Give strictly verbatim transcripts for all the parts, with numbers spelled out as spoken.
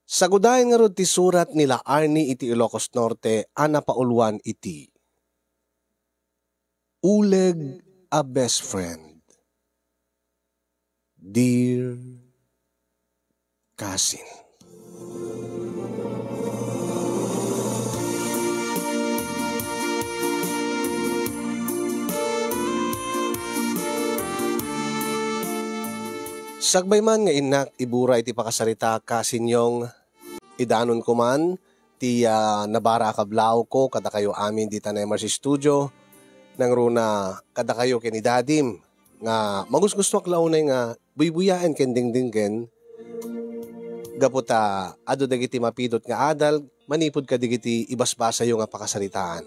Sagudayen ngarud ti surat ni La Arnie iti Ilocos Norte a napauluan iti Uleg a Best Friend. Dear Cousin. Sakbay man nga innak ibura iti pakasarita, Cousin Yong, idanonko man ti, ah, nabara a kablawko kadakayo amin dita Nemers Studio, nangruna kadakayo ken ni Dadim, nga magusgustoak la unay nga buybuyaen ken dingdinggen gapu ta adu dagiti mapidot nga adal manipud kadagiti ibasbasayo nga pakasaritaan.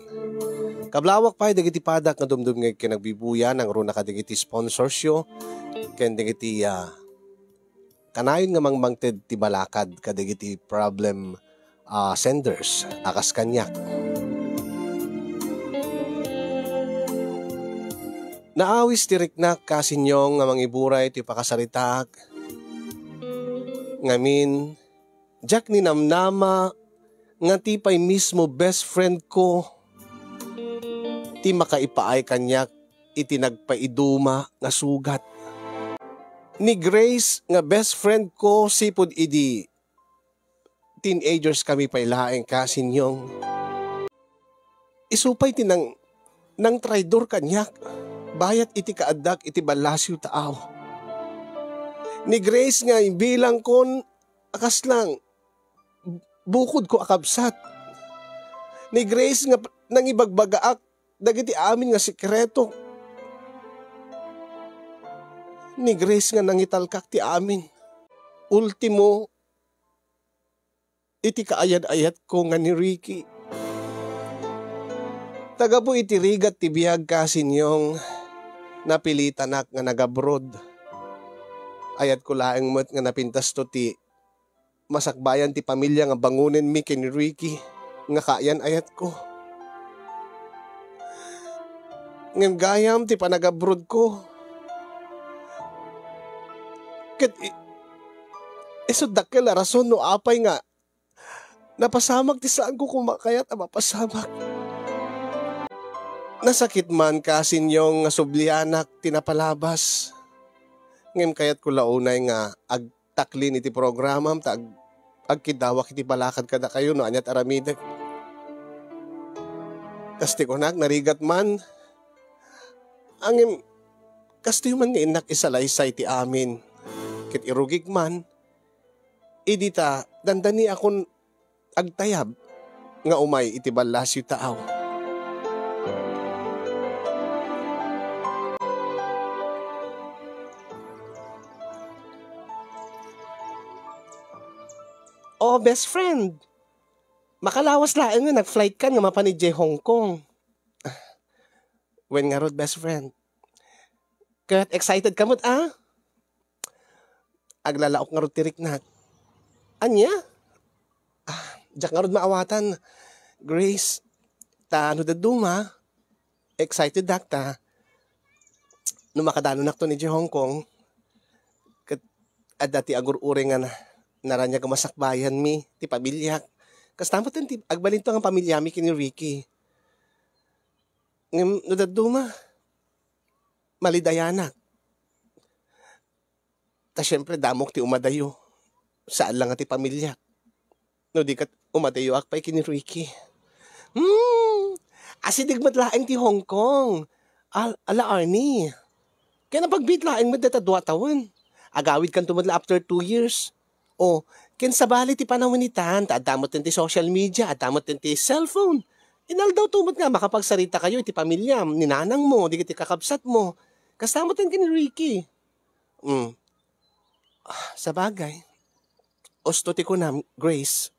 Kablawak pay dagiti padak nga dumdumngeg ken agbuybuya nangruna kadagiti sponsorsyo ken dagiti, ah, kanayon nga mangmangted ti balakad kadagiti problem, ah, senders a kas kaniak. Naawis ti riknak, Cousin Yong, nga mangiburay ti pakasaritaak. Ngamin, diak ninamnama nga ti pay mismo best friend ko ti makaipaay kaniak iti nagpaiduma nga sugat. Ni Grace nga best friend ko sipud idi teenagers kami pay laeng, Cousin Yong. Isu pay ti nang-, nangtraidor kaniak bayat iti kaaddak iti ballasiw taaw. Ni Grace nga ibilangkon a kasla bukodko a kabsat. Ni Grace nga p-, nangibagbagaak dagiti amin nga sekreto. Ni Grace nga nangitalkak ti amin. Ultimo, iti kaayat-ayatko nga ni Ricky. Ta gapu iti rigat ti biag, Cousin Yong, napilitanak nga nagabroad. Ayatko laeng met nga napintasto ti masakbayan ti pamilia nga bangonenmi ken ni Ricky nga kaayan-ayatko. Ngem gayam ti panagabrodko. Ket i-, isu dakkel a rason no apay nga napasamak ti saanko koma kayat a mapasamak. Nasakit man, Cousin Yong, nga sublianak ti napalabas. Ngem kayatko la unay nga agtaklin iti programam ta ag-, agkiddawak iti balakad kadakayo no aniat aramidek. Kas ti kunak, narigat man. Ngem, kastoy man nga innak isalaysay ti amin. Ket irugik man, idi ta dandaniakon agtayab nga umay iti ballasiw taaw. Oh, best friend. Makalawas laeng nga nag-flight kan nga mapan idiay Hong Kong. Wen ngarud, best friend. Ket excited ka met, a? Aglalaok ngarud ti riknak. Ania? Ah, diak ngarud maawatan, Grace. Ta no dadduma, excited dak ta no makadanonakton idiay Hong Kong. Ket adda ti agur-uray nga na-, naraniag a masakbayanmi ti pamiliak. Kasta met ti agbalinto nga pamiliami ken ni Ricky. Ngem no dadduma, malidayanak. Ta siempre, damok ti umadayo. Saan la nga ti pamiliak. No di ket, umadayoak pay ken ni Ricky. Hmm, asideg met laeng ti Hong Kong. Al-, ala, Arnie. Ken napagbiit laeng met dayta dua tawen. Agawidkanto met la after two years. O, ken sabali ti panawen itan, ta adda met ti social media, adda met ti cellphone. Inaldaw to met nga makapagsaritakayo iti pamiliam, ni nanangmo, dagiti kakabsatmo. Kasta met ken ni Ricky. Mm. Ah, sabagay, usto ti kunam, Grace.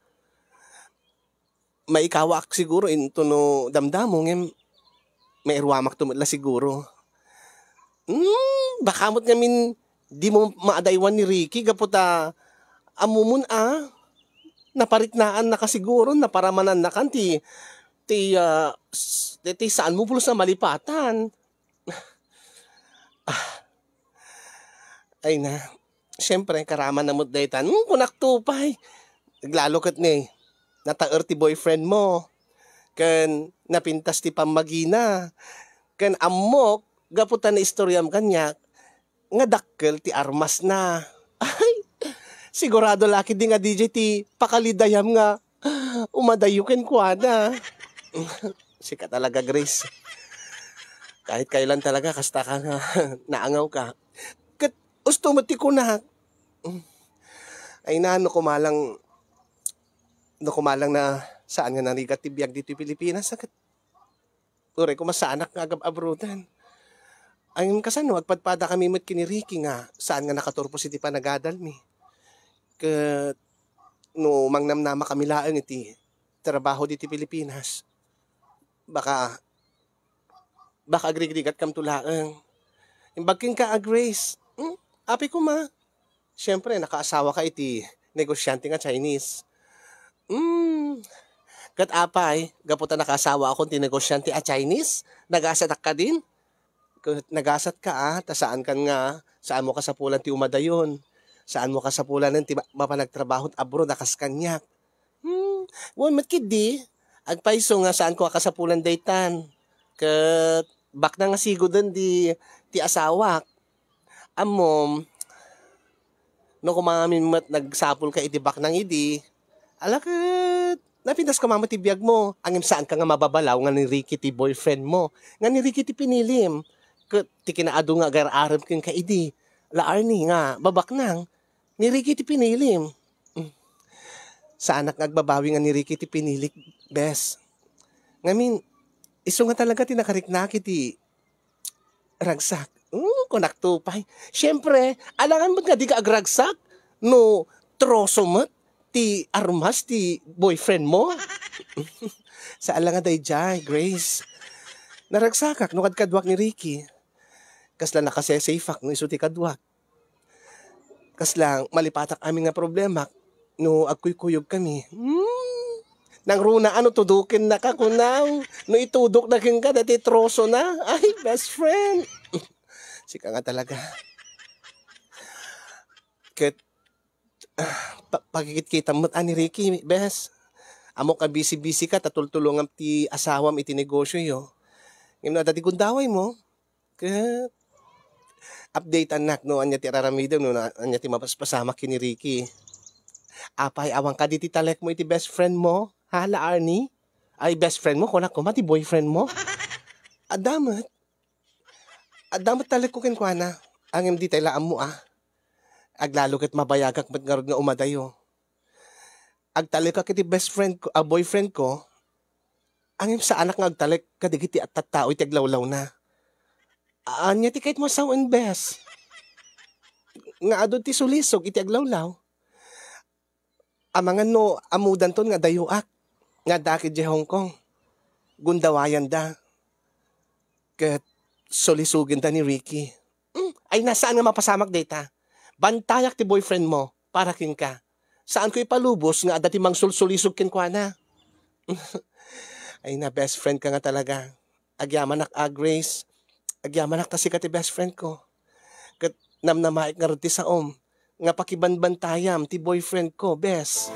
Maikawaak siguro intono damdamo, ngem mairuamakto met la siguro. Hmm, baka met ngamin dimo maadaywan ni Ricky gapu ta ammomon a napariknaannaka siguro, naparamanannakan ti, ti, ah, s-, ti, ti saanmo pulos a malipatan. Ah. Ay na, siyempre, karaman na met daytan. Hmm, kunakto pay. Lalo ket ni, nataer ti boyfriend mo, ken napintas ti pammagina, ken ammok, gapu ta naistoriam kaniak, nga dakkel ti armasna. Ay, sigurado la ketdi nga diay ti pakalidayam nga umadayo kenkuana. Sika talaga, Grace. Kahit kailan talaga, kasta ka nga naangawka. Ket usto met ti kunak. Ay na, no kumalang, no kumalang na saan nga narigat ti biag ditoy Pilipinas, ket uray koma saanak nga agab-abroadan. Ay, kasano, agpadpadakami met ken ni Ricky nga saan nga nakaturpos iti panagadalmi. Ket no mangnamnamakami laeng iti trabaho ditoy Pilipinas, baka, baka agrigrigatkamto laeng. Imbag kenka a, Grace, hmm? Apay koma? Siyempre, nakaasawaka iti negosyante nga Chinese. Hmm, ket apay, gapu ta nakaasawakon ti negosyante a Chinese, nagasatak kadin? Ket nagasatka a, ta saankan nga, saanmo kasapulan ti umadayon. Saanmo kasapulanen ti ma-, mapan agtrabaho abroad a kas kaniak. Hmm, wen met ketdi, agpayso nga saanko a kasapulan daytan. Ket baknang nga sigoden di, ti asawak. Ammom, no kumamin met nagsapulka iti baknang idi, ala ket napintas koma met ti biagmo, ngem saanka nga mababalaw nga ni Ricky ti boyfriend mo, nga ni Ricky ti pinilim. Ket ti kinaadu nga agar-arem kenka idi, la Arnie, nga babaknang, ni Ricky ti pinilim. Mm. Saanak nga agbabawi nga ni Ricky ti pinilik, bes. Ngamin, isu nga talaga ti nakariknak iti ragsak. Hmm, kunakto pay. Siyempre, alangan met nga dika agragsak no troso met ti armas ti boyfriend mo. Saan la nga daydiay, Grace. Naragsakak no kadkaduak ni Ricky. Kasla nakasesafeak no isu ti kaduak. Kasla malipatak amin nga problemak no agkuykuyogkami. Hmm. Nangruna a no tudokennaka, kunak. No itudokna kenka, dayta trosona. Ay, best friend. Sika nga talaga. Ket, ah, pa-, pakikitkitam met a ni Ricky, bes. Ammok a busy-busy ka, ta tultulongam ti asawam iti negosioyo. Ngem no adda ti gundawaymo, ket updateannak no ania ti ar-aramidem, no na-, ania ti mapaspasamak ken ni Ricky. Apay, awan kadi ti talekmo iti best friend mo? Ha, la Arnie? Ay, best friend mo, kunak koma ti boyfriend mo? Adda met. Adda met talekko kenkuana. Ngem ditay la ammo, a. Aglalo ket mabayagak met ngarud nga umadayo. Agtalekak iti best friend ko, a, boyfriend ko, ngem saanak nga agtalek kadagiti tattao iti aglawlawna. Ania ti kayatmo a sawen, bes? Nga adu ti sulisog iti aglawlaw? Amangan no ammodanton nga adayoak nga addaak idiay Hong Kong. Gundawayanda. Ket sulisogenda ni Ricky. Hmm, ay na, saan nga mapasamak dayta? Bantayak ti boyfriend mo para kenka. Saanko ipalubos nga adda ti mangsulsulisog kenkuana. Ay na, best friend ka nga talaga. Agyamanak a, Grace. Agyamanak ta sika ti best friend ko. Ket namnamaek ngarud ti saom nga pakibanbantayam ti boyfriend ko, bes.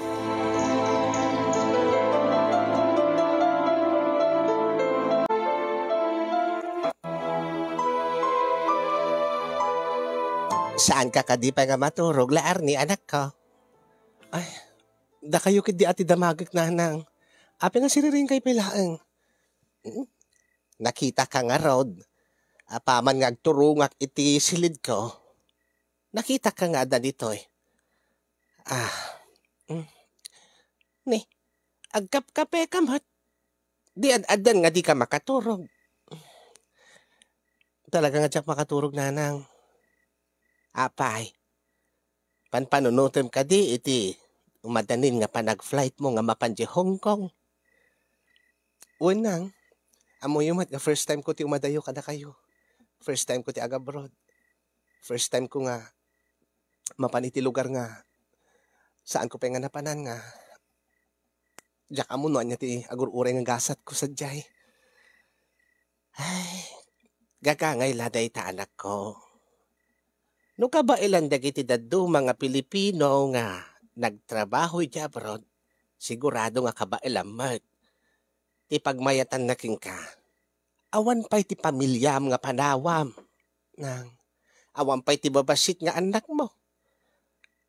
Saan ka kadi pay nga maturog, la Arnie, anakko? Ay, dakayo ketdi a ti damagek, nanang. Apay nga siriring kay pay laeng? Hmm? Nakita ka ngarud. Apaman nga agturongak iti silidko. Nakita ka nga adda ditoy. Ah. Mm. Ni, agkapkape ka met. Di ad-addan nga di ka makaturog. Talaga nga diak makaturog, nanang. Apay, panpanunotem kadi iti umadanin nga panag-flight mo nga mapan di Hong Kong? Wen, nang, ammoyo met nga first time ko ti umadayo kadakayo. First time ko ti agabroad. First time ko nga mapan iti lugar nga saan ko pay nga napanan nga diak ammo no ania ti agur-uray nga gasatko sadiay. Ay, gagangay la dayta, anakko. No kabaelan dagiti dadduma nga Pilipino nga nagtrabaho iti abroad, sigurado nga kabaelam met ti pagmayatanna kenka. Awan pay ti pamiliam nga panawam, Nang. Awan pay ti babassit nga annakmo.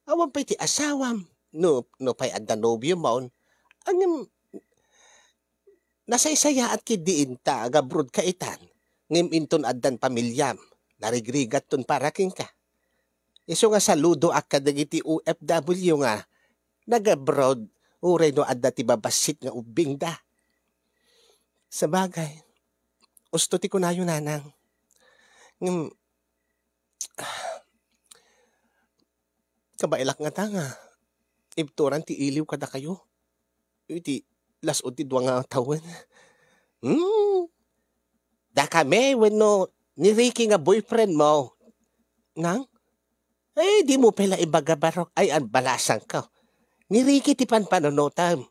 Awan pay ti asawam. No, no pay adda nobiomon, ngem nasaysayaat ketdi inta agabrodka itan, ngem inton addan pamiliam, narigrigatton para kenka. Isu nga saludoak kadagiti O F W nga nagabroad uray no adda ti babassit nga ubbingda. Sabagay, usto ti kunayo, Nanang. Ngem, kabaelak ngata nga ibturan ti iliw kadakayo iti las-ud ti dua nga tawen. Hmm. Dakami wenno ni Ricky nga boyfriend mo, Nang? Eh, dimo pay la ibaga, barok. Ay, anbalasanko. Ni Ricky ti panpanunotem.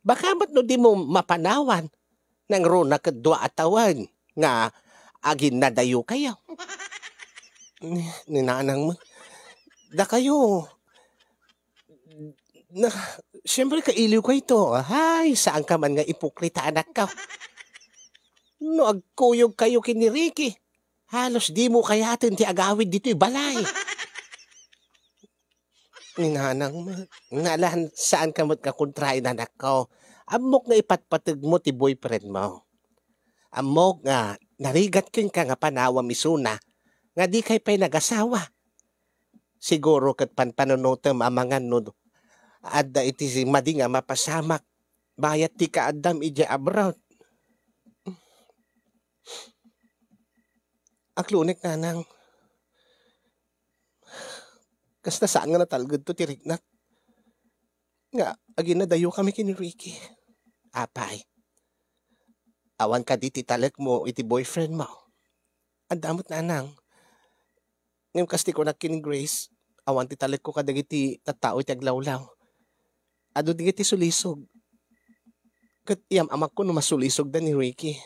Baka met no dimo mapanawan, nangruna ket dua a tawen nga aginnadayokayo. Ni, ni Nanang met. Dakayo, na, siyempre, kailiwko ito. Ay, saanka man nga ipokrita, anakko. No agkuyogkayo ken ni Ricky, halos dimo kayaten ti agawid ditoy balay. Ni Nanang met, nga alan, saanka met nga kontraen, anakko. Ammok nga ipatpategmo ti boyfriend mo. Ammok nga narigat kenka nga panawam isuna nga dikay pay nagasawa. Siguro ket panpanunotem amangan no adda iti madi nga mapasamak bayat ti kaaddam idiay abroad. Aklonek, Nanang. Kasta saan nga natalgedto ti riknak nga aginnadayokami ken ni Ricky. Apay, awan kadi ti talekmo iti boyfriend mo? Adda met, Nanang. Ngem kas ti kunak ken ni Grace, awan ti talekko kadagiti tattao iti aglawlaw. Adu dagiti sulisog. Ket iyam-amakko no masulisogda ni Ricky.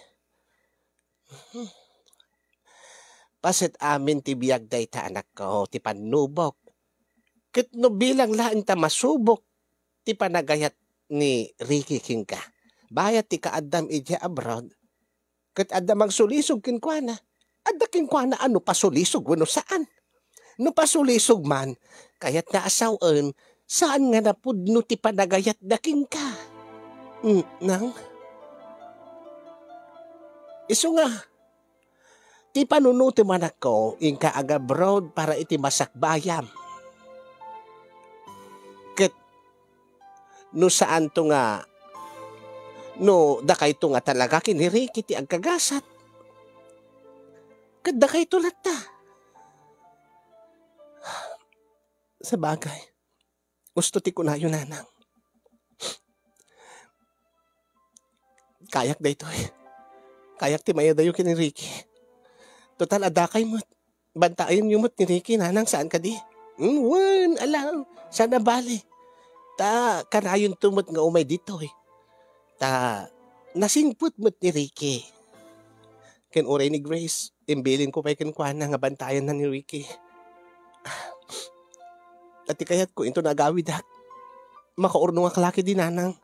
Paset amin ti biag dayta, anakko, ti pannubok. Ket no bilang laeng ta masubok ti panagayat ni Ricky kenka, bayat ti kaaddam idiay abroad, ket adda mangsulisog kenkuana, adda kenkuana a no pasulisog wenno saan. No pasulisog man, kayatna a sawen, saan nga napudno ti panagayatda kenka. Mm, Nang? Isu nga, ti panunotem, anakko, inka agabroad para iti masakbayam. Ket no saanto nga, no dakayto nga talaga ken ni Ricky ti agkagasat, ket dakayto latta. Sabagay, usto ti kunayo, Nanang. Kayak daytoy. Kayak ti mayadayo ken ni Ricky. Total, addakay met. Bantayanyo met ni Ricky, Nanang, saan kadi? Hmm, wen, ala, saan a bale. Ta, kanayonto met nga umay ditoy. Ta, nasingpet met ni Ricky. Ken uray ni Grace, imbilinko pay kenkuana nga bantayanna ni Ricky. Ta ti kayatko inton agawidak, makaurnongak la ketdi, Nanang.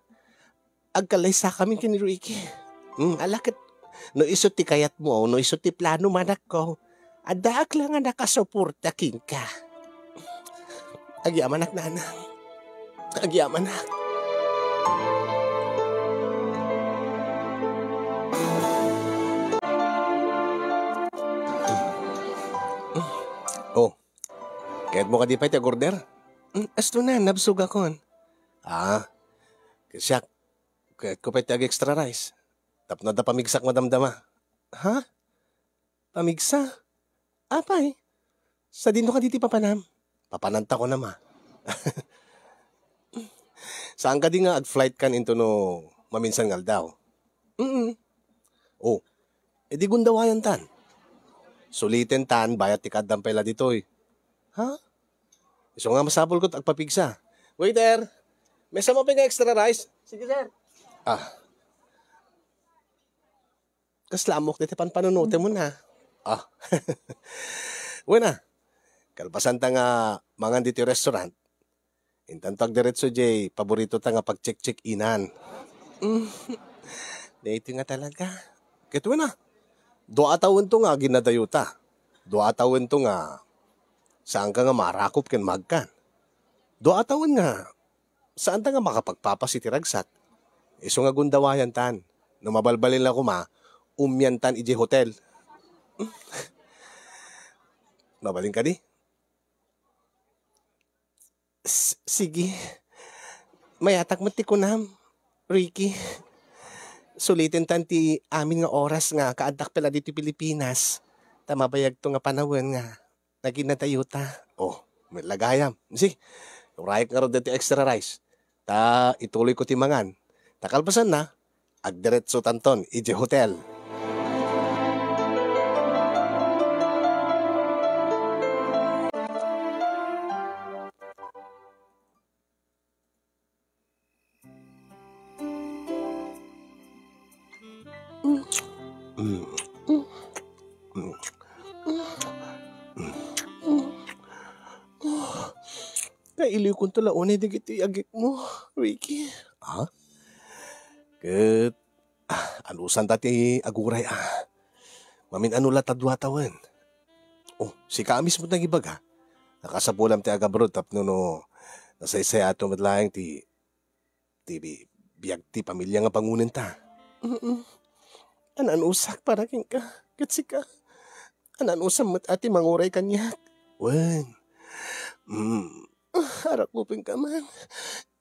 Agkallaysakami ken ni Ricky. Hmm, ala ket, no isu ti kayatmo, no isu ti plano, anakko, addaak la nga nakasuporta kenka. Agyamanak, Nanang. Agyamanak. Oh, kayatmo kadi pay ti ag-order? Mm, asto na, nabsogakon. Ah, ket siak, kayatko pay ti ag-extra rice. Tapno adda pamigsak madamdama. Ha? Pamigsa? Apay? Sadino kadi ti papanam? Papananta ko nama. Saan kadi nga ag-flight kan into no maminsan nga aldaw? Mm. Oh, edi gundawayan tan. Suliten tan, bayat ti kaaddam pay la ditoy. Ha? Isu nga masapul ket agpapigsa. Waiter, may sama pay nga extra rice? Sige, sir. Ah. Kasla ammok dayta panpanunotem, ha? Ah. Wen a, kalpasan ta nga mangan ditoy restaurant, Intanto agdiretso jay paboritota nga pagcheck-check-inan. Daytoy nga talaga. Ket wen a, dua a tawento nga aginadayota. Dua a tawento nga saanka nga marakop ken maagkan. Dua a tawen nga saanta nga makapagpapas iti ragsak. Isu nga gundawayantan. No mabalbalin la koma, umiantan idiay hotel. Mabalin kadi? S-, sige. Mayatak met ti kunam, Ricky. Sulitantan ti amin nga oras nga kaaddak pay la ditoy Pilipinas. Ta mabayagto nga panawen nga naginadayota. Oh, met la gayam. Sige, urayek ngarud daytoy extra rice. Ta ituloyko ti mangan. Ta kalpasanna, agdiretsotanton idiay hotel. Kailiwkonto la unay dagiti agikmo, Ricky. Ha? Ket, ah, anusanta ti aguray, ah. Mamin-ano la ta dua tawen. Oh, sika a mismo ti nangibaga. Nakasapulam ti agabroad tapno no nasaysayato met laeng ti, ti bi-, biag ti pamilya nga pangunenta. Mm-mm. Ananusak para kenka, ket sika. Ananusam met a ti manguray kaniak. Wen. Mm. Ah, arakupenka man.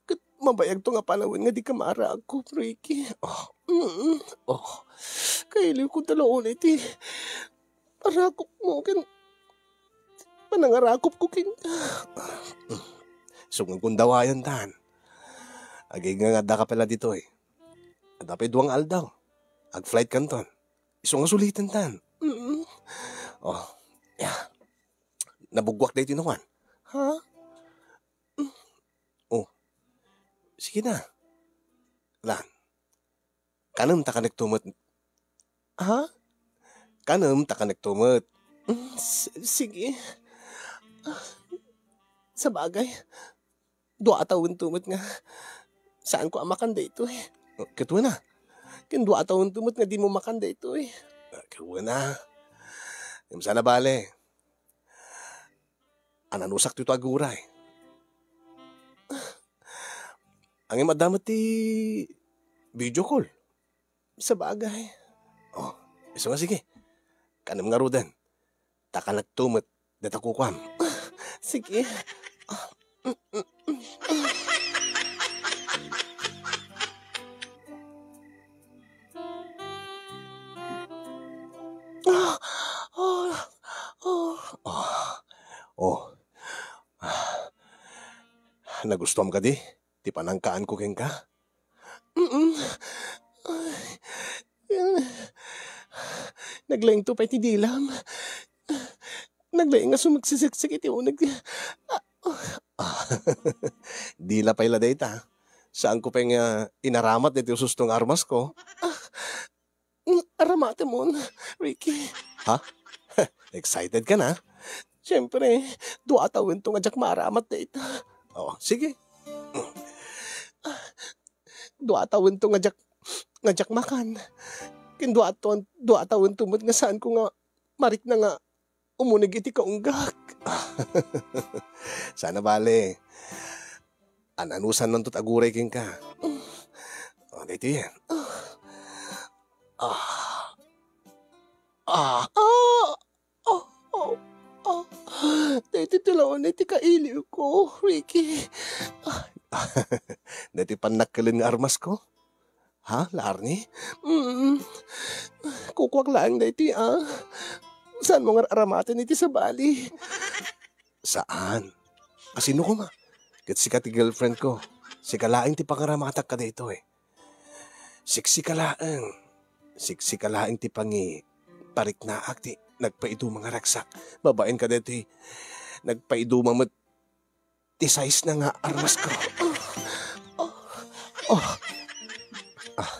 Ket mabayagto nga panawen nga dika maarakop, Ricky. Oh, mm, oh. Kailiwkonto la unay ti arakopmo ken panangarakopko kenka. Isu nga gundawayantan. Agingga nga addaka pay la ditoy. Adda pay dua nga aldaw. Agflightkanton. Isu nga sulitantan. Mm. Oh. Ya. Nabugguak daytoy nawan. Ha? Oh, sige na. Lan, kanem ta kanekto met. Ha? Kanem ta kanekto met. Mm, s-, sige. Ah, sabagay, dua a tawento met nga saanko a makan daytoy. Ket wen a. Ken dua a tawento met nga dimo makan daytoy. Ket wen a. Ngem saan a bale. Ananusak ti aguray. Ngem adda met ti video call. Sabagay. Oh, isu nga sige. Kanem ngaruden. Ta kanekto met dayta kukuam. Sige. Ah, ah, ah. Oh. Ah. Nagustuam kadi ti panangkaanko kenka? Mm. Ay. Naglaingto pay ti dilam. Naglaing nga sumagsiseksek iti uneg. Ah, dila pay la dayta. Saanko pay nga inaramat daytoy ususto nga armasko. Ah, mm, aramatemon, Ricky. Ha? Excited ka na? Siyempre, dua a tawento nga diak maaramat dayta. Oh, sige. Dua a tawento nga diak, nga diak makan. Ken dua a tawen-, dua a tawento met nga saanko nga marikna nga umuneg iti kaunggak. Saan a bale. An-anusannanto ti aguray kenka. Oh, daytoy. Ah. Ah. Ah. Oh, oh, oh. Daytoy ti laeng ti kailiwko, Ricky. Ah. Daytoy pannakkelen nga armasko? Ha, Larni? Mm. Kukuak laeng daytoy, ah. Saanmo nga ar-aramaten iti sabali? Saan? Asino koma? Ket sika ti girlfriend ko. Sika laeng ti pangaramatak kadaytoy. Siksika laeng. Siksika laeng ti pangi-, pariknaak ti nagpaiduma nga ragsak. Babaen kadaytoy nagpaiduma met ti size na nga armasko. Oh. Ah.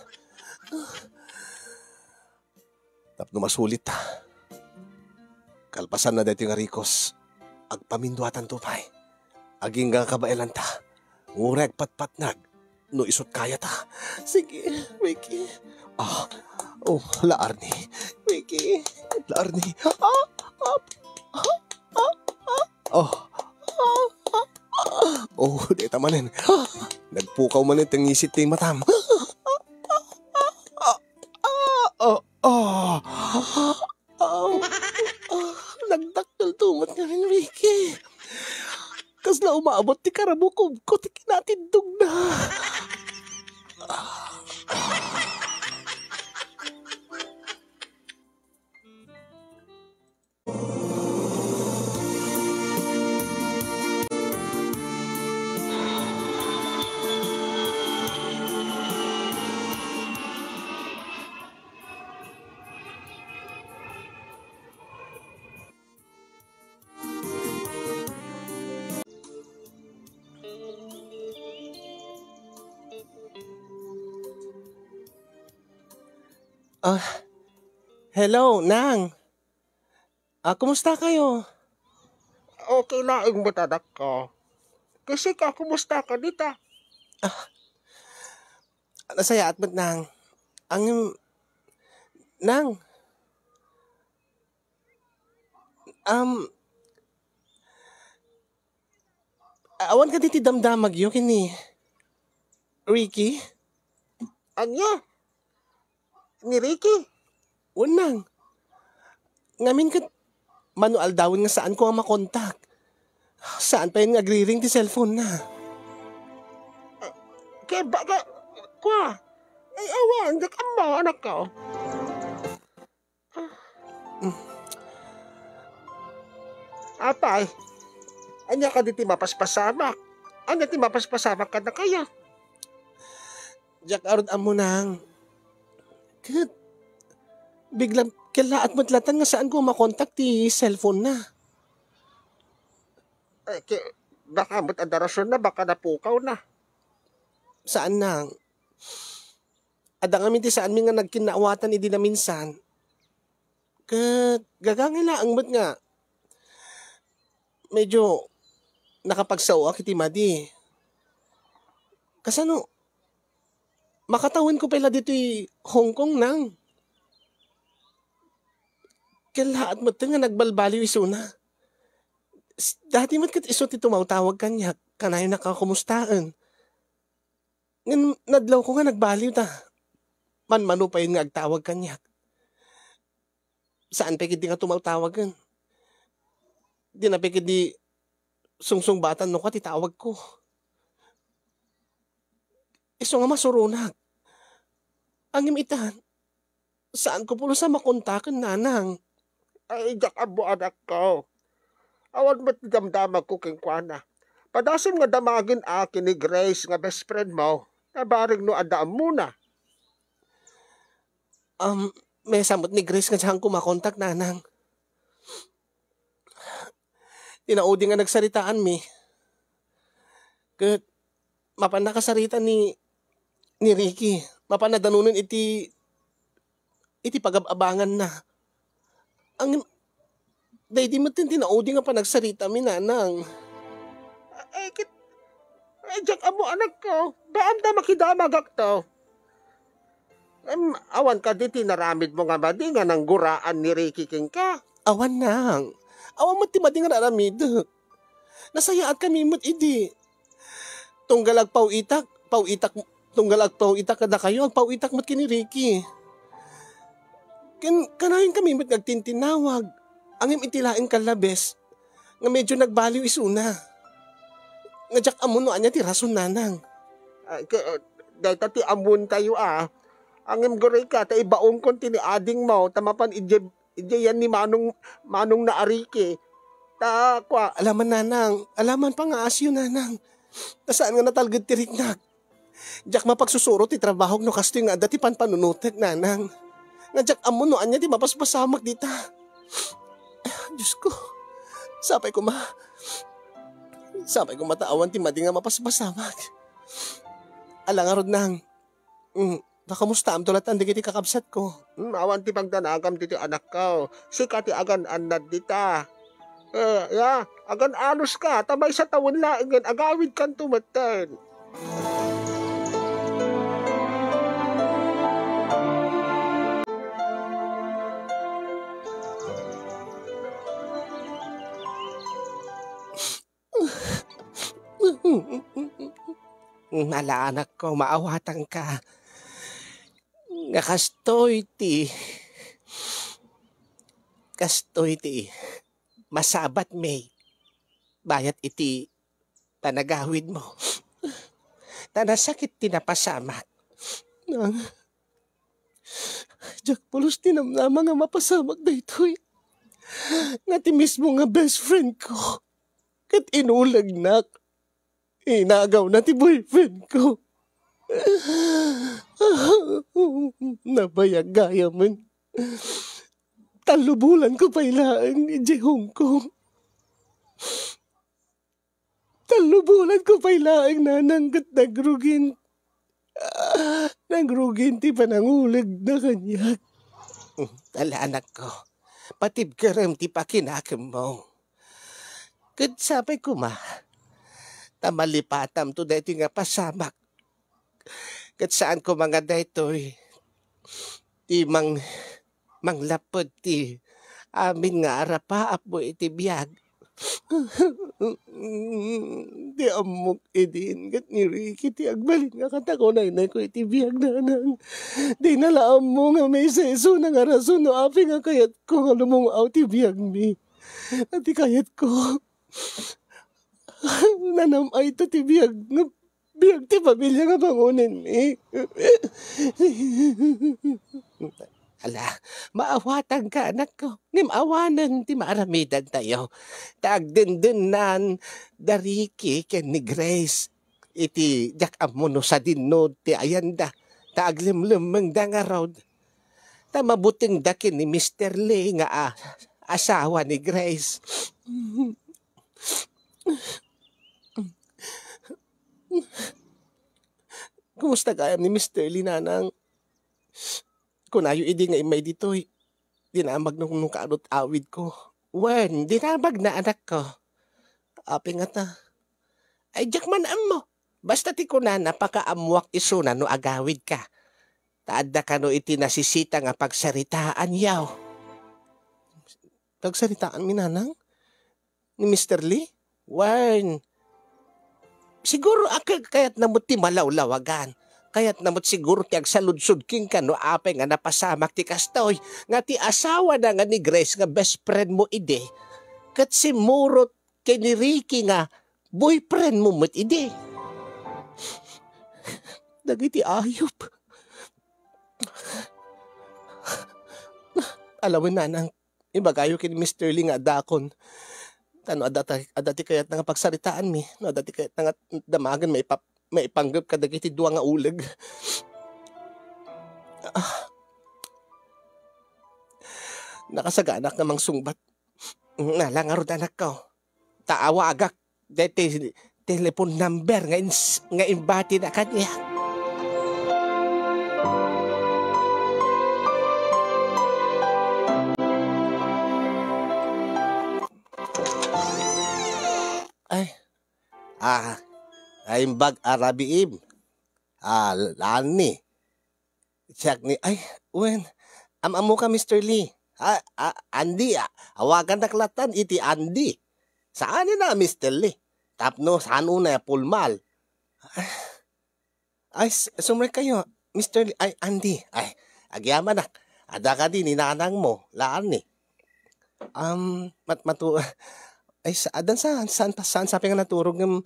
Tapno masulit ta. Kalpasan na daytoy nga rikos, agpaminduatanto pay. Agingga nga kabaelanta. Uray agpatpatnag no isut' kayata. Sige, Ricky. Ah, oh, la Arnie. Ricky, la Arnie. Ah, ah, ah, ah, ah. Oh. Ah, ah, ah. Oh, deta manen. Ah, nagpukaw manen ti ngisit ti matam. Ah, ah, ah. Ah, ah, nagdakkelto met ngamin, Ricky. Kasla umabot ti karabukobko ti kinatindogna. Ah, hello, Nang. Ah, kumusta kayo? Okay laeng met, anakko. Ket sika, kumusta ka dita? Ah, nasayaat met, Nang. Ang, Nang, um, awan kadi ti damdamagyo ken ni Ricky? Ania? Ni Ricky? Wen, Nang. Ngamin ket mano aldawen nga saanko a makontak. Saan pay nga agriring ti cellphone na. Ke, baka, kwa. Ay, awan, diak ammo, anakko. Apay, ania kadi ti mapaspasamak? Ania ti mapaspasamak kadakayo? Diak arud ammo, Nang. Ket, bigla, kellaat met latan nga saanko makontak ti cellphone na. Eh, ke, baka met adda rason na, baka napukaw na. Saan, Nang? Adda ngamin ti saanmi nga nagkinnaawatan idi naminsan. Ket gagangay laeng met nga medyo nakapagsaoak iti madi. Kasano? Makatawenko pay la ditoy Hong Kong, Nang. Kellaat metten nga nagbalbaliw isuna. S-, dati met ket isu ti tumawtawag kaniak, kanayon a kakumustaen. Ngem nadlawko nga nagbaliw ta manmano pay nga agtawag kaniak. Saan pay ketdi nga tumawtawagen. Dina pay ketdi sungsungbatan no kua ti tawagko. Isu nga masuronak. Ngem itan, saanko pulos a makontaken, Nanang. Ay, diak ammo, anakko. Awan met ti damdamagko kenkuana. Padasem nga damagen a ken ni Grace nga best friend mo. Nabareng no adda ammona. Um, maysa met ni Grace nga saanko makontak, Nanang. Ti naudi nga nagsaritaanmi, ket mapan nakasarita ni, ni Ricky. Mapan nadanunen iti, iti pagab-abanganna. Ang, daydi met ti naudi nga panagsaritami, Nanang. Ay, ket, ay, diak ammo, anakko. Daan ta makidamagakto. Em, awan kadi ti naramidmo nga madi nga nangguraan ni Ricky kenka? Awan, Nang. Awan met ti madi nga naramidek. Nasayaatkami met idi. Tunggal agpaw-itak, paw-itak, tunggal agpaw-itak kadakayo, agpaw-itak met ken ni Ricky. Ken, kanayonkami met nga agtintinnawag. Ngem iti laeng kallabes, nga medyo nagbaliw isuna. Nga diak ammo no ania ti rason, Nanang. Ay, ke-, dayta ti ammontayo a. Ngem gurayka, ta ibaonkon ti ni adingmo, ta mapan idiay, idiay yan ni Manong, Manong na a Ricky. Ta, kua. Alaman, Nanang. Alaman pangaasyo, Nanang. Ta saan nga natalged ti riknak. Diak mapagsusuro ti trabahok no kastoy nga adda ti panpanunotek, Nanang. Nga diak ammo no ania ti mapaspasamak dita. Ah, Diyos ko. Sapay koma. Sapay koma ta awan ti madi nga mapaspasamak. Ala ngarud, Nang. Mm, nakamustaamto latta dagiti kakabsatko? Mm, awan ti pagdanagam ditoy, anakko. Sika ti agan-annad dita. Eh, ya, agan-anuska, ta maysa tawen laengen agawidkanto metten. Ala, anakko, maawatanka. Nga kastoy ti, kastoy ti masabatmi bayat iti panagawidmo. Ta nasakit ti napasamak. Nang, diak pulos ti namnama nga mapasamak daytoy. Nga ti mismo nga best friend ko, ket inulegnak. Inagawna ti boyfriend ko. Nabayag gayamen. Tallo bulan ko pay laeng idiay Hong Kong. Tallo bulan ko pay laeng, nanang, ket nagrugin, nagrugin ti panangulegna kaniak. Ala, anakko, patibkerem ti pakinakemmo. Ket sapay koma, ta malipatamto daytoy nga pasamak. Ket saan koma nga daytoy ti mang-, manglapped ti amin nga arapaapmo iti biag. Ti ammok idin ket ni Ricky ti agbalin nga katakunaynayko iti biag, nanang. Dina la ammo nga maysa isuna nga rason no apay nga kayatko nga lumung-aw ti biagmi. Ti kayatko, nanam-ayto ti biag nga biag ti pamilia nga bangonenmi. Ala, maawatanka, anakko. Ngem awanen ti maaramidantayo. Ta agdendennan da Ricky ken ni Grace iti diak ammo no sadinno ti ayanda. Ta aglemlemmengda ngarud. Ta mabutengda ken ni Mister Lee nga a-, asawa ni Grace. Kumusta gayam ni Mister Lee, nanang? Kunayo idi nga immay ditoy. Dinamagna no kaano ti awidko. Wen, dinamagna, anakko. Apay ngata? Ay, diak man ammo. Basta ti kunana, pakaammoak isuna no agawidka. Ta adda kano iti nasisita nga pagsaritaanyo. Pagsaritaanmi, nanang? Ni Mister Lee? Wen, siguro a, kay-, kayatna met ti malawlawagan. Kayatna met siguro ti agsaludsod kenka no apay nga napasamak ti kastoy, nga ti asawana nga ni Grace nga best friend mo idi, ket simmurot ken ni Ricky nga boyfriend mo met idi. Dagiti ayup. Ala wen, nanang, ibagayo ken Mister Lee nga addakon. Ta no adda ta-, adda ti kayatna nga pagsaritaanmi, no adda ti kayatna nga damagen, maipap-, maipanggep kadagiti dua nga uleg. Ah. Nakasaganak nga mangsungbat. Ala ngarud, anakko. Ta awagak daytoy telephone number nga ins-, nga imbatina kaniak. Ay. Ah, naimbag a rabiim. Ah, Lani. Siak ni, ay, wen, am-ammoka, Mister Lee? Ah, ah, Andy, ah, awagannak lattan iti Andy. Saan a Mister Lee? Tapno saan unay a pulmal. Ay, s-, sumrekkayo, Mister Lee, ay, Andy. Ay, agyamanak. Adda kadi ni nanangmo, Lani? Um, mat-, matu-, ay, sa-, adan sa-, saan pa, saan sapay nga naturog ngem,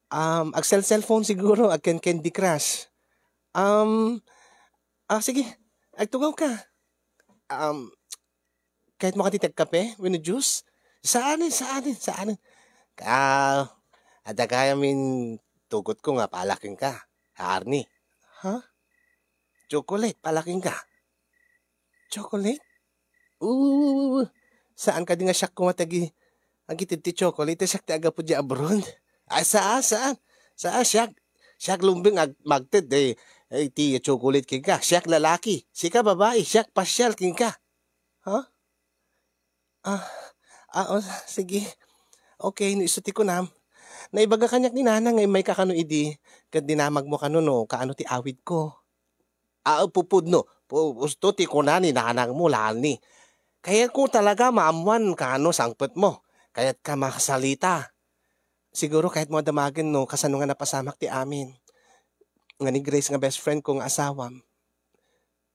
um, agsel-cellphone siguro, agken Candy Crush. Um, ah, sige, agtugawka. Um, kayatmo kadi ti agkape wenno juice? Saanen, saanen, saanen. Ah, adda gayamin tugotko nga para kenka, Arnie. Ha? Chocolate para kenka. Chocolate? Oo, saan kadi nga siak koma ti agi-, agited ti chocolate, ta siak ti aggapu diay abroad? Ay, saan, saan. Saan, siak, siak lumbeng ag-, magted, eh, eh, ti chocolate kenka. Siak lalaki, sika babai, siak pasial kenka. Ha? Ah, Ah, oh, sige. Okay, no isu ti kunam. Naibaga kaniak ni Nanang nga immayka kano idi, ket dinamagmo kano no kaano ti awidko. Ah, pupudno. Pu-, usto ti kuna ni nanangmo, Lani. Kayatko talaga maammuan kaano sangpetmo. Kayatka makasalita. Siguro kayatmo a damagen no kasano nga napasamak ti amin. Nga ni Grace nga best friend ko nga asawam.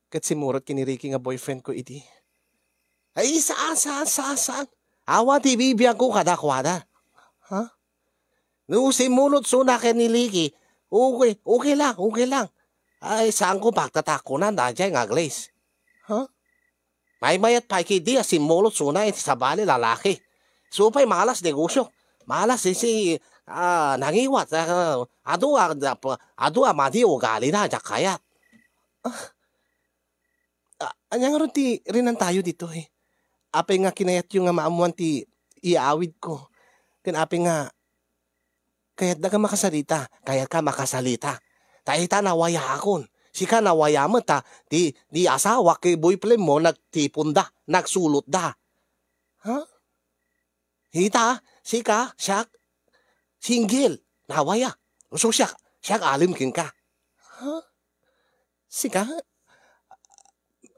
Ket simmurot ken ni Ricky nga boyfriend ko idi. Ay, saan, saan, saan, saan? Awan ti bibiangko kadakuada. Ha? No simmurot suna ken ni Ricky, okay, okay lang, okay lang. Ay, saanko pagtatakonan daydiay nga Grace. Ha? Maymayat pay ketdi a simmurot suna iti sabali lalaki. Isu pay malas negosio. Malas iti, ah, nangiwat. Ah, adu a, adu a madi ugalina, diak kayat. Ah, ania ngarud ti rinantayo ditoy? Apay nga kinayatyo nga maammuan ti iyaawidko? Ken apay nga kayatda nga makasalita? Kayatka makasalita. Ta ita, nawayaakon. Sika nawaya met ta ti, ti asawak ken boyfriend mo nagtiponda, nagsulotda. Ha? Ita, sika, siak, single, nawaya. Isu siak, siak alim kenka. Ha? Sika?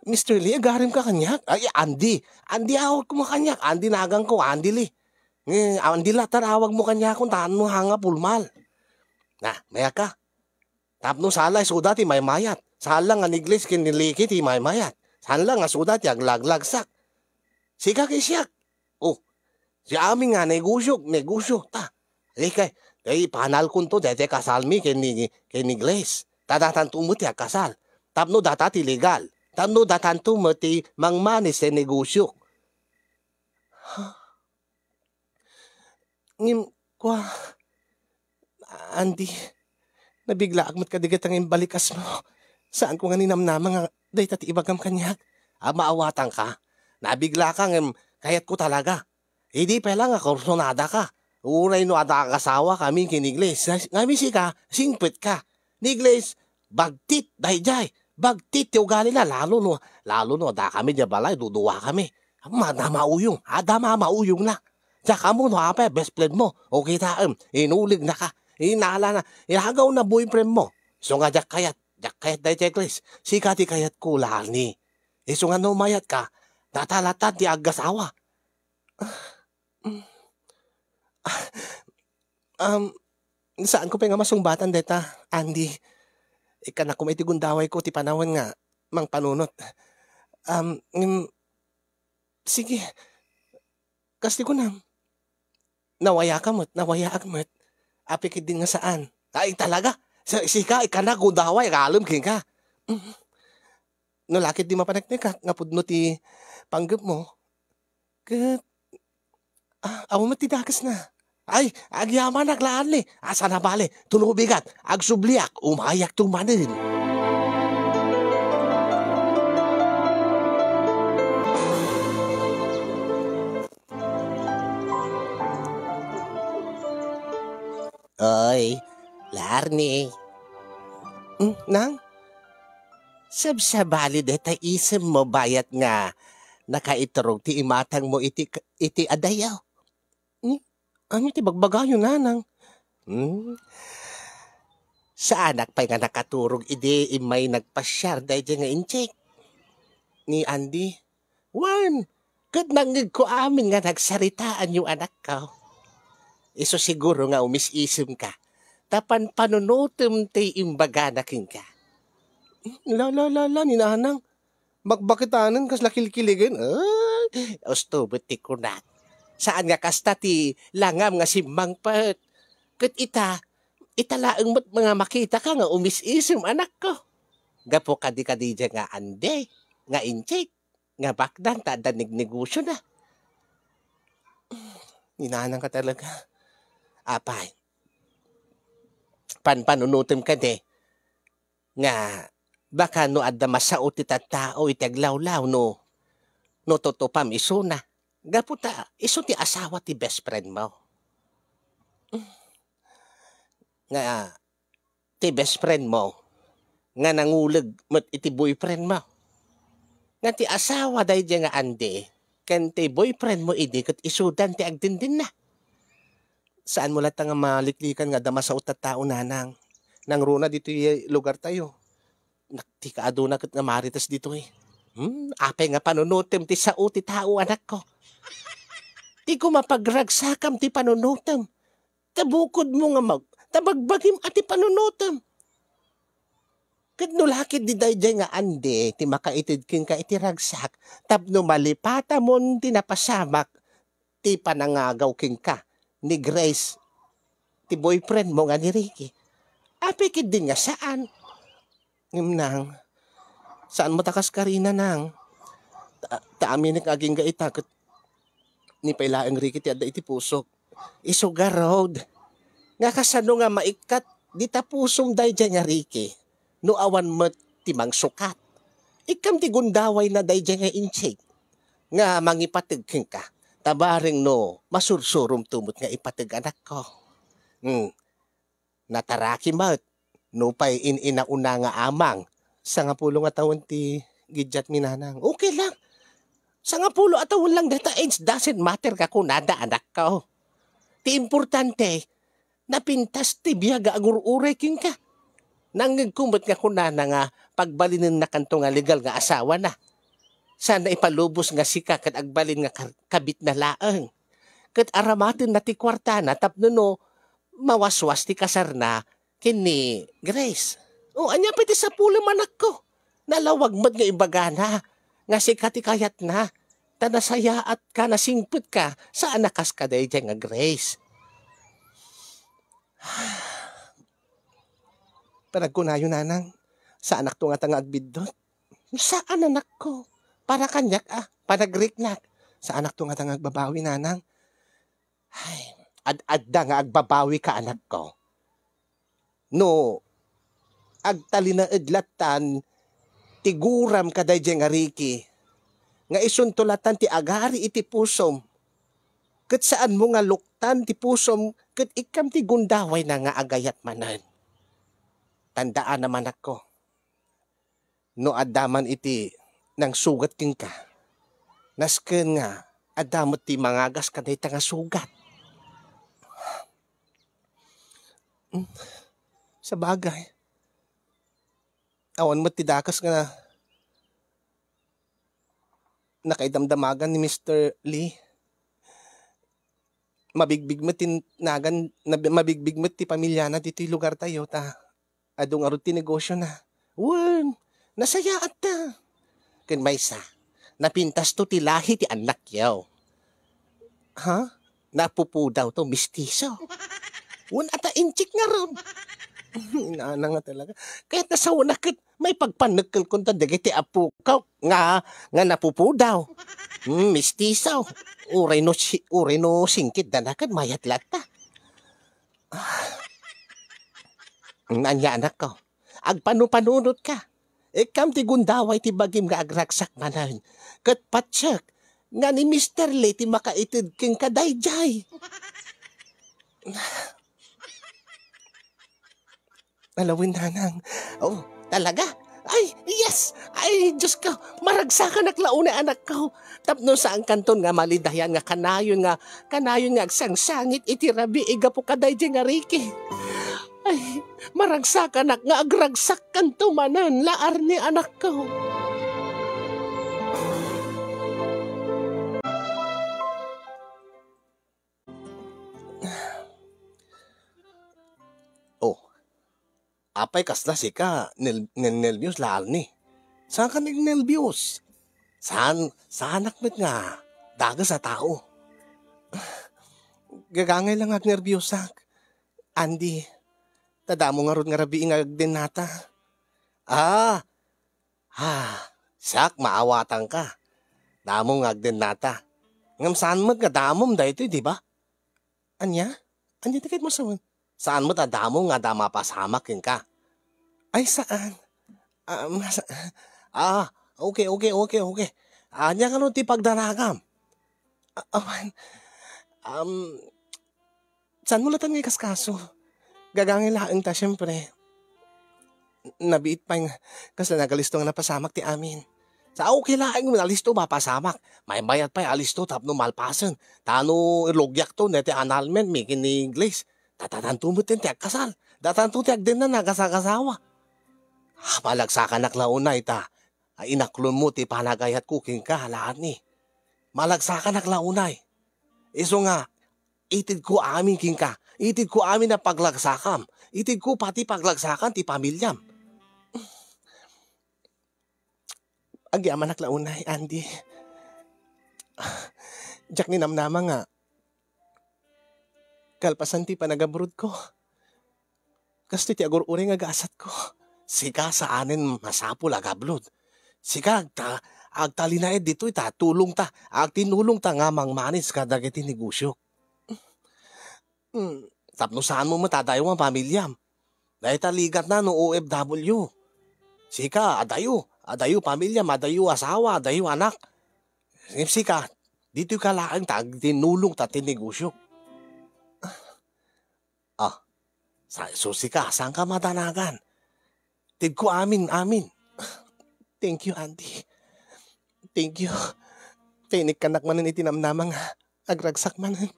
Mister Lee, agarimka kaniak? Ay, Andy. Andy awagmo kaniak. Andy naganko, Andy Lee. Nge, Andy latta awagmo kaniakon, ta no hanga pulmal. Na, mayaka. Tapno sala isuda ti maymayat. Sala nga ni Grace ken ni Ricky ti maymayat. Sala nga isuda ti aglaglagsak. Sika ken siak. Oh, ti amin nga negosio, negosio ta. Ay, kay, kay panalkonto daytoy kasalmi ken ni, ken ni Grace. Ta datanto met ti agkasal. Tapno data ti legal. Tapno datanto met ti mangmanis ti negosio. Ngem, kua, Andy, nabiglaak met kadi dayta nga imbalikasmo. Saanko nga ninamnama nga dayta ti ibagam kaniak. A, maawatanka. Nabiglaka ngem kayatko talaga. Idi pay la nga kursunadaka. Uray no adda agasawakami ken ni Grace. Ngem sika, singpetka. Ni Grace, bagtit daydiay. Bagtit ti ugalina, lalo no, lalo no adda kami diay balay, duduakami. Adda mauyong, adda mamauyongna. Diak ammo no apay best friend mo. O kitaem, inulignaka. Inalana, inagawna boyfriend mo. Isu nga diak kayat, diak kayat daydiay Grace. Sika ti kayatko, Lani. Isu nga no mayatka, data latta ti aggasawa. Ah, mm. Ah, um, saanko pay nga masungbatan dayta, Andy. Ikkanakon iti gundawayko ti panawen nga mangpanunot. Um, ngem, sige, kas ti kunam, nawayaka met, nawayaak met. Apay ketdin nga saan? Ay, talaga? Sa, sika, ikkanak gundaway, agalem kenka. Mm. No la ketdi mapaneknekak nga pudno ti panggepmo, ket, ah, awan met ti dakesna. Ay, agyamanak laeng ni. Asa na bale? Tulobigat, agsubliak, umayakto manen. Oy, Larni. Hmm, nang? Sabsabali dayta isemmo bayat nga nakaiturog ti imatangmo iti, iti adayo. Ni, ania ti bagbagayo, nanang? Hmm? Saanak pay nga nakaturog idi immay nagpasiar daydiay nga inchik. Ni Andy, wen, ket nangngegko amin nga nagsaritaanyo, anakko. Isu siguro nga umis-isemka, ta panpanunotem ti imbagana kenka. La, la, la, la, ni nanang. Bakbaketanen kasla kilkiligen. Ay, usto met ti kunak. Saan nga kasta ti langam nga simmangpet. Ket ita, ita laeng met nga makitaka nga umis-isem, anakko. Gapu kadi-kadi daydiay nga Andy, nga inchik, nga bakdan ta adda negnegosiona. Ni nanangka talaga. Apay, panpanunotem kadi nga baka no adda masao ti tattao iti aglawlaw no, no tutupam isuna. Gapu ta isu ti asawa ti best friend mo. Nga ti best friend mo nga nanguleg met iti boyfriend mo. Nga ti asawa daydiay nga Andy, ken ti boyfriend mo idi ket isudan ti agdindinna. Saanmo latta nga maliklikan nga adda masao tattao, nanang. Nangruna ditoy lugartayo. Nak-, ti kaaduna ket nga marites ditoy. Hmm, apay nga panunutem ti sao ti tao, anakko? Ti kumapagragsakam ti panunutem. Ta bukodmo nga mag-, ta bagbagim a ti panunutem. Ket no lakit di daydiay nga andi ti makaited kenka iti ragsak, tapno malipatamon ti napasamak ti panangagaw kenka ni Grace, ti boyfriend mo nga ni Ricky. Apay ketdin nga saan? Ngem nang, saan mo ta kas karina, nang? Ta, ta aminek nga agingga ita ket ni pay laeng Ricky ti adda iti pusok. Isu garud. Nga kasano nga maikkat dita pusom daydiay nga Ricky no awan met ti mangsukat? Ikkam ti gundawayna daydiay nga inchik nga mangipateg kenka. Ta bareng no masursuromto met nga ipateg, anakko. Hmm. Nataraki met, nupay in-inauna nga amang, sangapulo nga tawen ti gidiatmi, nanang. Okay lang. Sangapulo a tawen lang dayta, age doesn't matter nga kunada, anakko. Ti importante, napintas ti biag nga agur-uray kenka. Nangngegko met nga kunana nga pagbalinennakanto nga legal nga asawana. Saan na ipalubos nga sika ket agbalin nga kar-, kabitna laeng. Ket aramatenna ti kuartana tapno no mawaswas ti kasarna ken ni Grace. O, ania pay ti sapulem, anakko? Nalawag met nga ibagana nga sika ti kayatna, ta nasayaatka, nasingpetka, saan a kas kadaydiay nga Grace. Panagkunayo, nanang, saanakto ngata nga agbiddut. Saan, anakko? Para kaniak, a, panagriknak. Saanakto ngata nga agbabawi, nanang. Ay, ad-adda nga agbabawika, anakko. No agtalinaed lattan ti guram kadaydiay nga Ricky, nga isunto lattan ti agari iti pusom, ket saanmo nga luktan ti pusom ket ikkam ti gundawayna nga agayat manen. Tandaanam, anakko, no adda man iti nangsugat kenka, nasken nga adda met ti mangagas kadayta nga sugat. Hmm, sabagay, awan met ti dakes nga nakaidamdamagan ni Mister Lee. Mabigbig met ti nagan, nab-, mabigbig met ti pamilyana ditoy lugartayo, ta adu ngarud ti negosiona. Wen, nasayaatta. Ken maysa, napintasto ti lahi ti annakyo. Ha? Napupudawto, mistiso. Wen, ata inchik ngarud. Inana nga talaga. Kayatna saona ket maipagpannekkelkon ta dagiti apok nga, nga napupudaw. Hmm, mistiso. Uray no si-, uray no singkit dana ket mayat latta. Ah. Ania, anakko? Agpanupanunotka. Ikkam ti gundaway ti bagim nga agragsak manen. Ket patiek nga ni Mister Lee ti makaited kenka daydiay. Alawen, nanang. Oh, talaga? Ay, yes! Ay, Diyos ko, maragsakanak la unay, anakko. Tapno saankanton nga malidayan nga kanayon nga, kanayon nga agsangsangit iti rabii gapu kadaydiay nga Ricky. Ay, maragsakanak nga agragsakkanto manen la Arnie, anakko. Oh, apay kasla sika nel-, nennelbios la Arnie? Saanka nennelbios? Saan, saanak met nga dakes a tao. Gagangay la nga agnerbiusak, Andy. Ta damo ngarud nga rabii nga agdennata. Ah, ah, siak, maawatanka. Damo nga agdennata. Ngem saan met nga damom daytoy, di ba? Ania? Ania ti kayatmo sawen? Saan met a damo nga adda mapasamak kenka? Ay, saan. Ah, mas-, ah, okay, okay, okay, okay. Ania ngarud ti pagdaragam? Ah, awan. Um, saanmo latta nga ikaskaso? Gagangay laeng ta, siempre. Nabiit pay nga kasla nagalisto nga napasamak ti amin. Sa okay laeng, alisto mapasamak. Maymayat pay alisto tapno malpasen. Ta no ilugiakto, ne ti annulment, mi ken ni Grace. Datatanto met ti agkasal. Datatanto ti agdenna nga agasagasawa. Ah, malagsakanak la unay ta. Ay, inaklonmo ti panagayatko kenka, Lani. Malagsakanak la unay. Isu nga, itedko amin kenka. Itedko amin a paglagsakam. Itedko pati paglagsakan ti pamiliam. Agyamanak la unay, Andy. Diak ninamnama nga kalpasan ti panagabrodko, kastoy ti agur-uray nga gasatko. Sika saanen masapul a gablod. Sika agta-, agtalinaed ditoy ta tulongta, agtinulongta nga mangmanage kadagiti negosio. Hmm, tapno saanmo met adayo nga pamiliam. Dayta ligatna no O F W. Sika, adayo, adayo pamiliam, adayo asawa, adayo anak. Ngem sika, ditoy ka laeng ta agtinulongta ti negosio. Ah, sa, so sika, saanka madanagan? Tedko amin, amin. Thank you, Andy. Thank you. Tinikkanak manen iti namnama nga agragsak manen.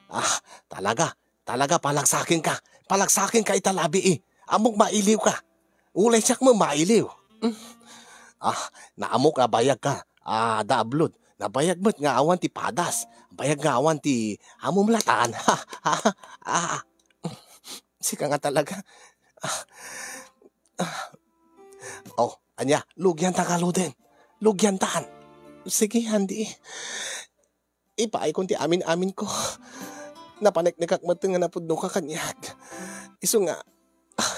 Ah, talaga, talaga, palagsakenka. Palagsakenka ita labii. Ammok mailiwka. Ulay siak met mailiw. Mm. Ah, naamok a bayagka. Ah, da ablod. Nabayag met nga awan ti padas. Bayag nga awan ti amumlatan. Ah, sika nga talaga. Ah, ah. Oh, ania, lugianta ngaruden. Lugiantan. Sige, Andy. Ipaayko ti amin-aminko. Napaneknekak met nga napudnoka kaniak. Isu nga, ah,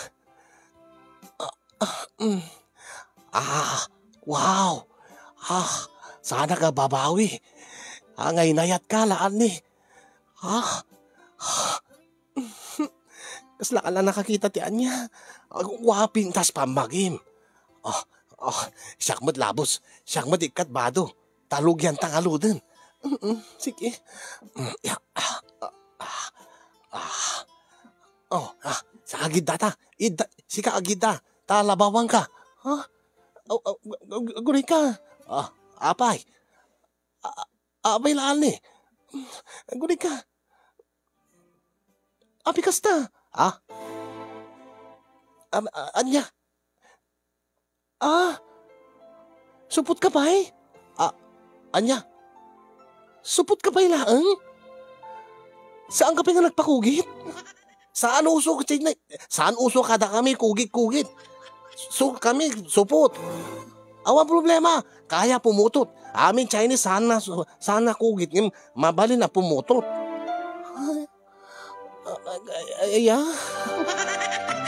ah, ah, mm. Ah, wow. Ah, saanak a babawi. Ah, nga inayatka, Lani. Ah, ah. Kasla ka la nakakita ti ania. Agu-, guapintas pammagim. Ah, ah, siak met labos. Siak met ikkat bado. Ta lugianta ngaruden. Mm, sige. Mm, ya, ah, ah, ah, ah. Oh, ah, sa agidda ta. Idda, sika agidda. Ta labawanka. Ha? Aw, aw, ag-, ag-, agurayka. Ah, apay. A-, a-, apay, Lani. Agurayka. Apay kasta? Ah? Am-, a-, ania? Ah, supot ka pay? Ah, ania? Supot ka pay laeng? Saan ka pay nga nagpakugit? Saan uso, saan uso kada kami kugit-kugit? So, kami, supot. Awan problema. Kaya pumutot. Amin Chinese, saan na, saan na kugit, ngem mabalin a pumutot. Ay, ay, ay, ay, ah.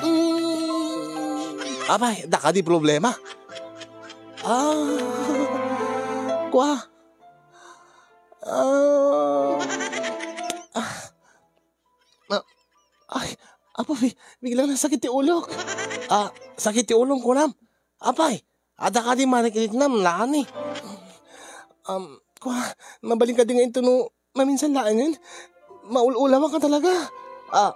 Mm. Apay, daka di problema. Ah. Kua. Ah. Ah. Ah. Ay, apo, bi-, biglang nasakit ti ulok. Ah, sakit ti ulom, kunam. Apay, adda kadi mariknam, Lani. Um, kua, mabalin kadi nga intono maminsan laengen? Maul-ulawanka talaga. Ah,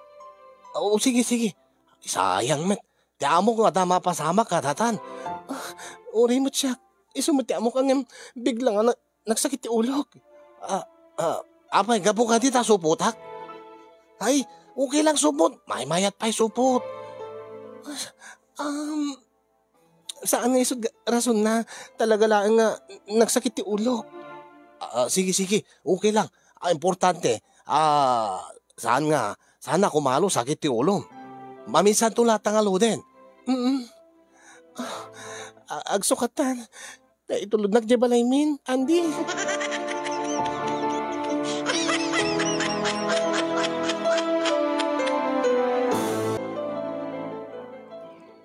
o, sige, sige. Sayang met. Ti amok nga adda mapasamak kadatan. Ah, uray met siak. Isu met ti amok ngem bigla nga na-, nagsakit ti ulok. Ah, ah, apay, gapu kadi ta supotak? Ay, okay lang supot. Maymayat pay supot. Um, saan nga isut' rasonna? Talaga laeng nga nagsakit ti ulok. Ah, sige, sige. Okay lang. Ah, importante, ah, saan nga, saan nga kumalo sakit ti ulom. Maminsanto latta ngaruden. Mm. Ah, agsukatan. Ta itulodnak diay balaymin, Andy.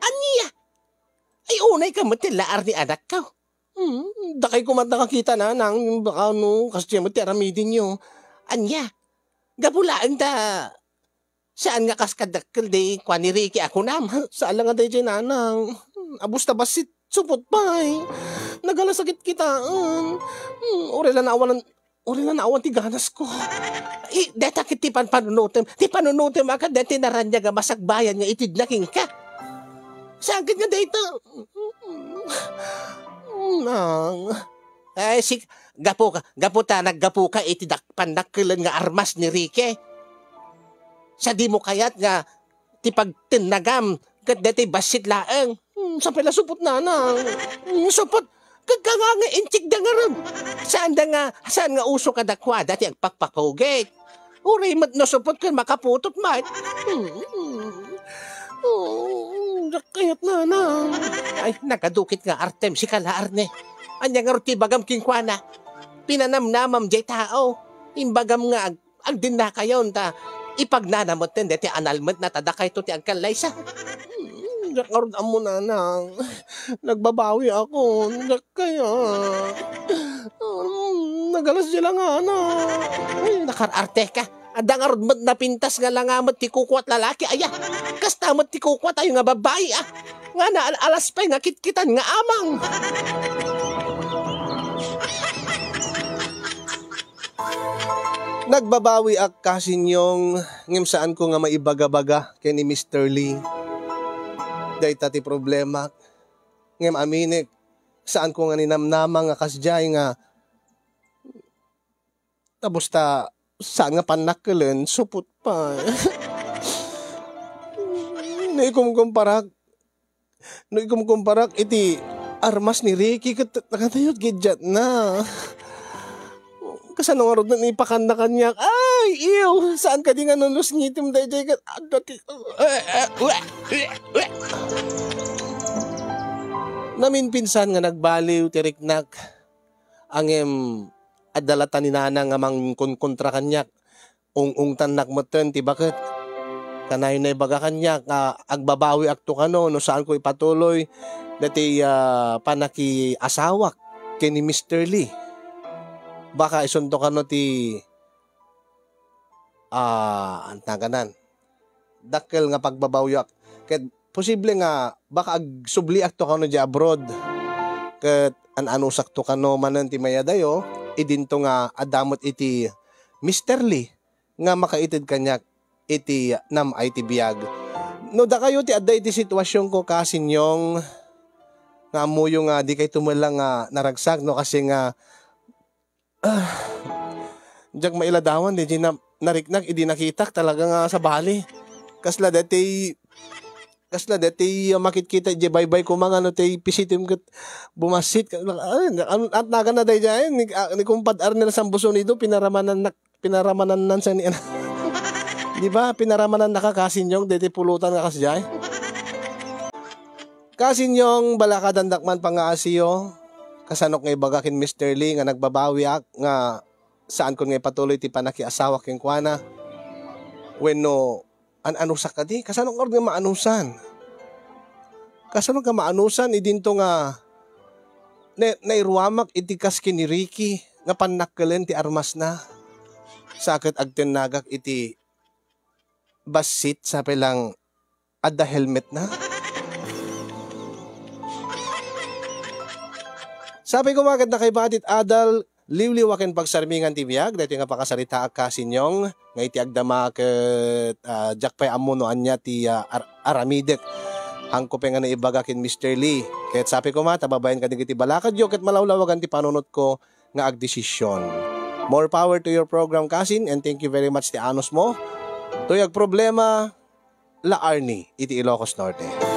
Ania? Ay, unayka met ti laar ni anakko. Hmm, dakay koma ti nakakita, nanang, baka no, kasdiay met ti aramidenyo. Ania? Gapu laeng ta, saan nga kas kadakkel di kuan ni Ricky a kunam? Saan la nga daydiay, nanang. Abus ta bassit, supot pay. Nagala sakit kitaen. Hmm, uray la naawan, uray la naawan ti ganasko. I, deta ket ti panpanunotem. Ti panunotem a ket deti naraniag a masakbayan nga itedna kenka. Saan ket nga dayta? Nang. Ay, sik-, gapu ka, gapu ta, naggapu ka iti dak-, pannakkelen nga armas ni Ricky. Sa di mo kayat nga ti pagtennagam ket daytoy bassit laeng. Hmm, sa pala supot, nanang. Hmm, supot. Kagka nga nga inchik da ngarud. Saan da nga, saan nga uso kadakuada ti agpakpakugit? Uray met no supot ken makaputot met. Hmm. Oh, diak kayat, nanang. Ay, nagadukit nga artem, sika la, Arne. Ania ngarud ti ibagam kenkuana? Pinanamnamam jay tao. Imbagam nga ag-, agdennakayon ta ipagnana metten deti analmet na ta dakayto ti agkallaysa. Hmm, diak ngarud ammo, nanang. Nagbabawi ako. Diak kaya. Hmm, nagalas di langana. Ay, nakar-arte ka. Adda ngarud met napintas nga langa met ti kukuat lalaki, aya. Kasta met ti kukuat tayo nga babai, ah. Nga na al-, alas pay nga kitkitan nga amang. Nagbabawiak, Kasinyong, ngem saanko nga maibagabaga ken ni Mister Lee. Dayta ti problemak. Ngem aminek, saanko nga ninamnama nga kasdiay nga tapos ta saan nga pannakkelen, supot pa. No ikumkumparak, no ikumkumparak iti armas ni Ricky ket nakatayot gidiatna. Kasano ngarud ni ipakanna kaniak? Ay, ew, saan kadi nga nunus ngitem daydiay ket adda ti, naminpinsan nga nagbaliw ti riknak. Ngem adda latta ni nanang nga mangkunkontra kaniak. Ung-ungtannak metten ti baket. Kanayon naibaga kaniak nga agbabawiakto kano no saanko ipatuloy daytoy, ah, pannakiasawak ken ni Mister Lee. Baka isunto kano ti, ah, antagan, dakkel nga pagbabawiak. Ket posible nga baka agsubliakto kano diay abroad. Ket an-anusakto kano manen ti mayadayo, idinto nga adda met iti Mister Lee nga makaited kaniak iti nam-ay ti biag. No dakayo ti adda iti situasionko, Kasinyong, nga ammoyo nga dikayto met lang nga naragsak, no, kasi nga, ah, diak mailadawan, di na-, nariknak, idi nakitak talaga nga sabali. Kasla deti, kasla deti, ah, makitkita, di baybay ko mga, ano, ti pisitim ket bumasit. Ay, an-, at nagan na daydiay, ni, ah, ni Kumpad Arnel Sambusonido, pinaramanan na, pinaramanan nan sa ni, di ba? Pinaramanan na ka, Kasinyong, deti pulutan nga kasdiay. Kasinyong, balakadan dakman pangaasiyo. Kasanok nga ibaga ken Mister Lee nga nagbabawiak nga saankon nga ipatuloy ti pannakiasawa kenkuana. Wenno, an-anusak kadi? Kasano ngarud nga maanusan? Kasano nga maanusan idinto nga na-, nairuamak iti kas ken ni Ricky nga pannakkelen ti armasna? Sa ket agtennagak iti bassit, sapay lang adda helmetna? Sapay koma ket nakaibati ti adal, liwliwa ken pagsarmingan ti biag, daytoy nga pakasaritaak, Kasinyong, nga iti agdama ket, ah, diak pay ammo no ania ti, ah, ar-, aramidek. Haanko pay nga naibaga ken Mister Lee. Ket sapay koma ta babaen kadagiti balakadyo ket malawlawagan ti panunotko nga agdesisyon. More power to your program, Kasin, and thank you very much ti anusmo. Toy agproblema, La Arnie, iti Ilocos Norte.